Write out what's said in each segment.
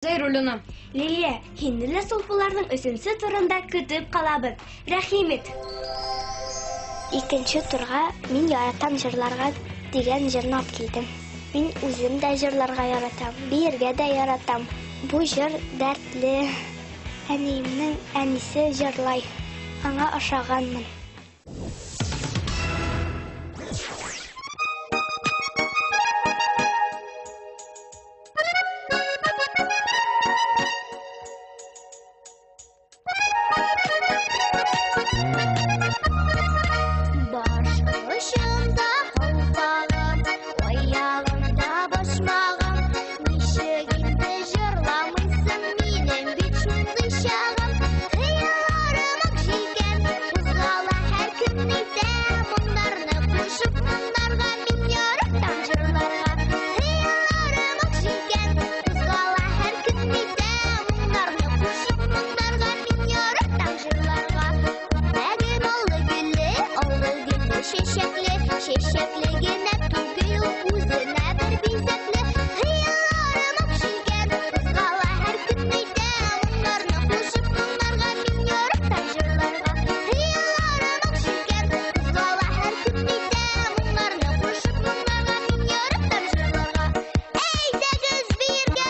Зәйруллина. Лилия, һине лә сулпыларның өченче турында көтеп калабыз. Рәхим ит. Икенче турга мин яратам җырларга дигән җырны алып килдем. Мин үзем дә җырларга яратам, биергә дә яратам. Бу җыр дәртле. Әниемнең әнисе җырлай. Аңа ошаганмын. Баш очында калфагым, аягымда башмагым. Ничек инде җырламыйсың, минем бит шундый чагым. Хыялларым ак җилкән, кузгала һәр көн әйтә. Моңнарны кушып моңнарга мин яратам җырларга. Хыялларым ак җилкән, кузгала һәр көн әйтә. Моңнарны кушып моңнарга мин яратам җырларга. Күлмәгем аллы-гөлле, аллы-гөлле чәчәкле, чәчәкле генә түгел, үзенә бер бизәкле. Хыялларым ак җилкән, кузгала һәр көн әйтә. Моңнарны кушып моңнарга мин яратам җырларга. Хыялларым ак җилкән, кузгала һәр көн әйтә. Моңнарны кушып моңнарга мин яратам җырларга. Әйдәгез биергә!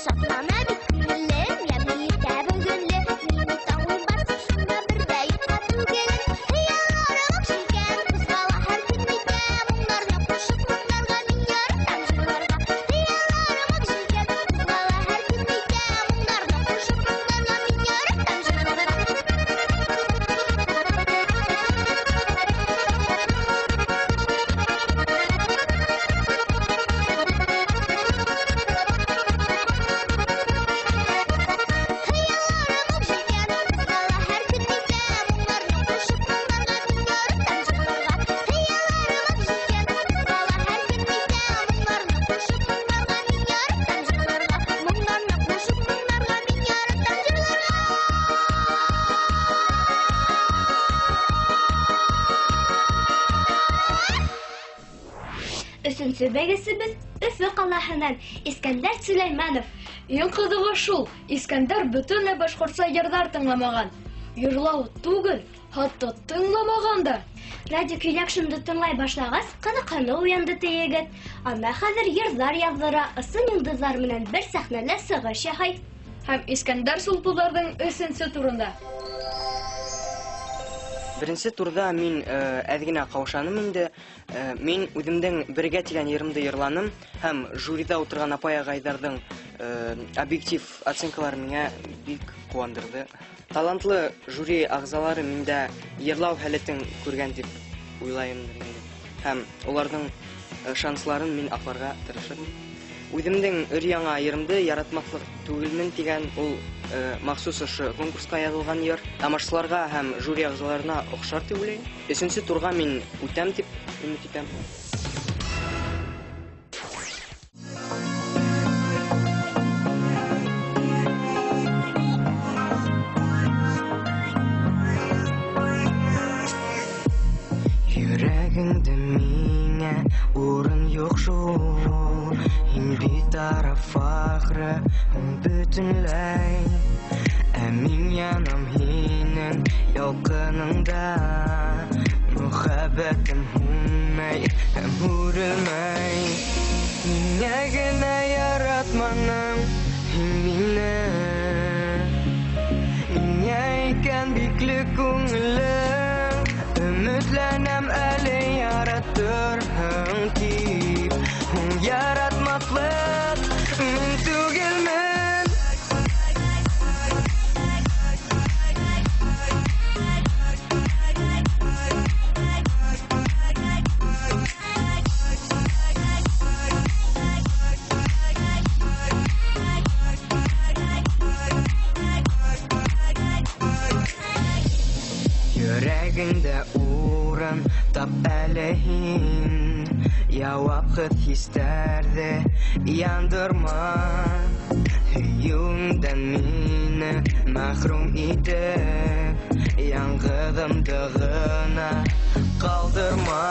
Шатлана бит күңелем, ямьле иртә бүгенле. Мине таңлый барсың шунда бер дә юкка түгелем. Хыялларым ак җилкән, кузгала һәр көн әйтә. Моңнарны кушып моңнарга мин яратам җырларга. Хыялларым ак җилкән, кузгала һәр көн әйтә. Моңнарны кушып моңнарга мин яратам җырларга. Хыялларым ак җилкән, кузгала һәр көн әйтә. Моңнарны кушып моңнарга мин яратам җырларга. Хыялларым ак җилкән, кузгала һәр көн әйтә. Моңнарны кушып моңнарга мин яратам җырларга. Моңнарны кушып моңнарга мин яратам җырларга. Өченче бәйгесебез Өфе калаһыннан Искәндәр Сөләйманов. Иң кызыгы шул, Искәндәр бөтенләй башкортча йырлар тыңламаган. Йырлау түгел, хәтта тыңламаган да. Радио көйләк шунда тыңлай башлагач, кызыксыну уянды ти егет. Анда хәзер йырлар яздыра, ысын йолдызлар белән бер сәхнәдә чыгыш ясый. Һәм Искәндәр сулпыларның өченче турында. Беренче турда мин әз генә каушаным инде. Мин үземнең бергә дигән йырымды йырланым һәм жюрида утырган апай агайларның объектив оценкалары миңа бик куандырды. Талантлы жюри әгъзалары миндә йырлау һәләтен күргән дип уйлыйм инде. Һәм уларның шансларын мин акларга тырышырмын. Үземнең өр-яңа йырымды яратмаслык түгелмен дигән ул махсус ошо конкурска язылган йыр. Тамашачыларга һәм жюри әгъзаларына охшар дип уйлыйм. Өченче турга мин үтәм дип өмет итәм. Йөрәгеңдә миңа урын юк шул. Һин битараф ахры бөтенләй. Ә мин янам һинең ялкыныңда. Мөхәббәтем һүнмәй һәм сүрелмәй. Ниңә генә яратманың һин мине? Ниңә икән бикле күңелең? Өметләнәм әле яратырһың дип. Һуң яратмаслык мин түгелмен. Йөрәгеңдә урын Тап әле һин яуапһыҙ хистәрҙе яндырма. Һөйөүеңдән мине мәхрүм итеп, яңғыҙымды ғына ҡалдырма.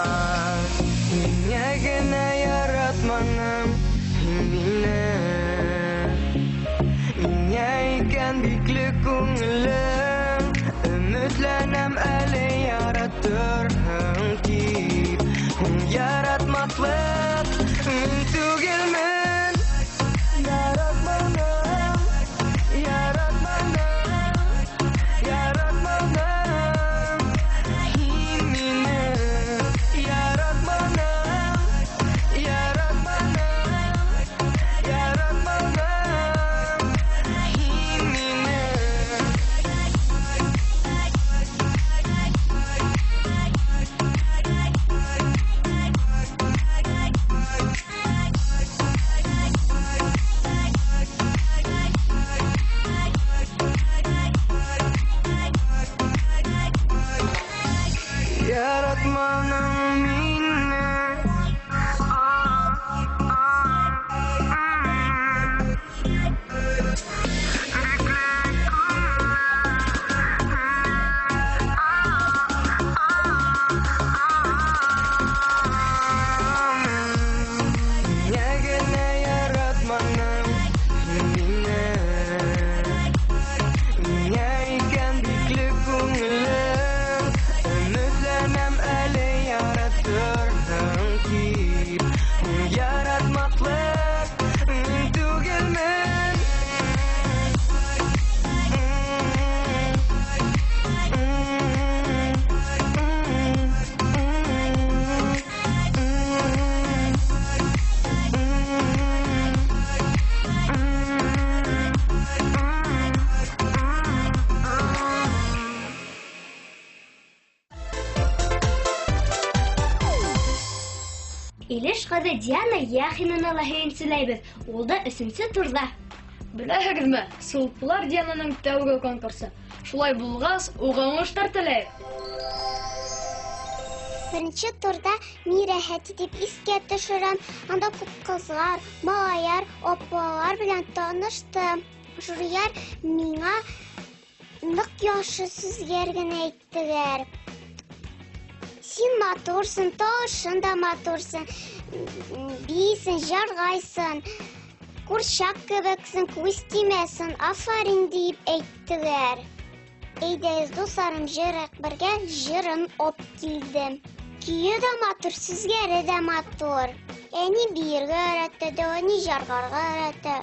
Һиңә генә яратманым һин мине. Миңә икән бикле күңелем, өмөтләнәм әле яратырһың тип. Һуң яратмаҫлыҡ мин түгелмен. Яратманым, яратманым, яратманым һин мине. Яратманым, яратманым, яратманым һин мине. Яратманың мине. Миңә генә яратманың һин мине. Миңә икән бикле күңелем, өмөтләнәм әле яратырһың тип. Һуң яратмаҫлыҡ мин түгелмен. Илеш ҡыҙы Диана Яхинаны ла һөйөнсөләйбеҙ. Ул да өсөнсө турҙа. Беләһегеҙме, Сулпылар Диананың тәүге конкурсы. Шулай булғас, уға уңыштар теләйек. Беренче турда мин рәхәт итеп искә төшерәм. Анда күп кызлар, малайлар, апалар белән таныштым. Жюрилар миңа нык яхшы сүзләр генә әйттеләр. Син матурсың, тавышың да матурсың, бийсең, җыргайсың, курчак кебексең, күз тимәсен, афарин дип әйттеләр. Әйдәгез, дусларым, җырыйк бергә, җырын алып килдем. Көе дә матур, сүзләре дә матур. Әни биергә өйрәтте, әни җыргарга өйрәтте.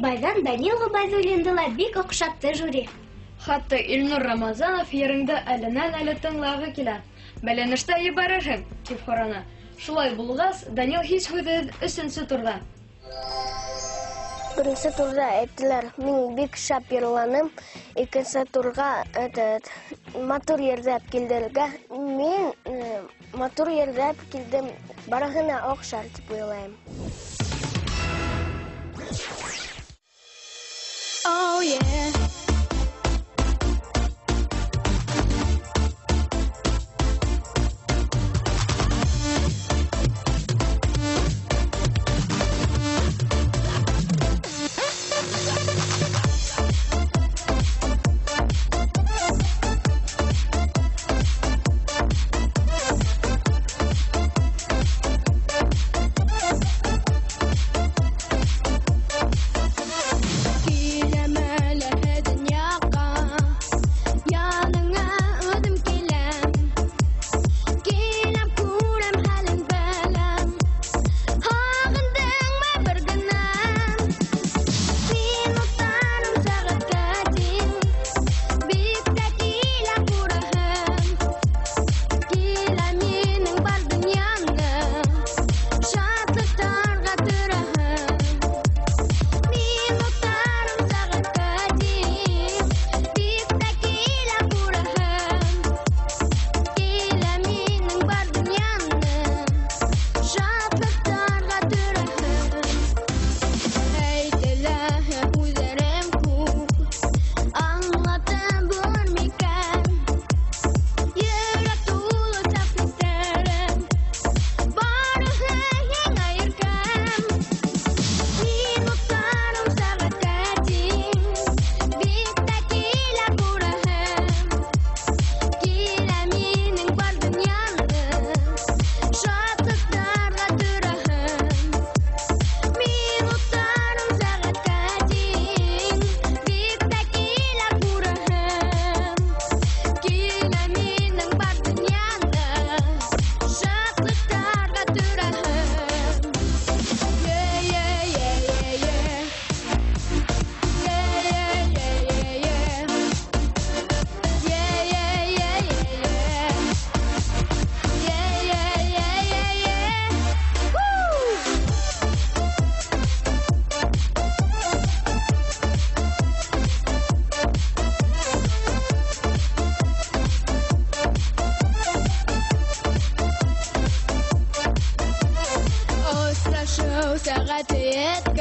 Сибайдан Данил Гобәйдуллинды ла бик охшатты жюри. Хатта Илнур Рамазанов йырыңды әленән-әле тыңлағы килә. Бәйләнештә ебәрерһең, дип һораны. Шулай булгач, Данил һич һүҙһеҙ өсөнсө турҙа. Беренсе турҙа әйттеләр, мин бик шәп йырланым. Икенсе турға этот, матур йырлап килдергә. Мин матур йырлап килдем. Барыһына оҡшар тип уйлайым. Oh yeah. Киләм әле дөньяға, яныңа үҙем киләм. Киләм, күрәм хәлен беләм. Һағындыңмы бер генә? Минуттарым сәғәткә тиң, бик тә килә күрәһем. Килә минең бар донъяны, шатлыҡтарға төрәһем. Минуттарым сәғәткә тиң, бик тә килә күрәһем. Килә минең бар донъяны, шатлыҡтарға төрәһем. Әйтелә һүҙҙәрем күп, аңлатып булыр микән? Йөрәк тулы саф хистәрем, барыһы һиңә иркәм. Минуттарым сәғәткә тиң, бик тә килә күрәһем. Килә минең бар донъяны, шатлыҡтарға төрәһем. Минуттарым сәғәткә тиң, бик тә килә күрәһем. Килә минең бар донъяны, шатлыҡтарға төрәһем. Yeah, yeah, yeah, yeah, yeah. Yeah, yeah, yeah, yeah, yeah. Yeah, yeah, yeah, yeah, yeah. Yeah, yeah, yeah, yeah, yeah. Woo! Осрашыу сәғәте етте.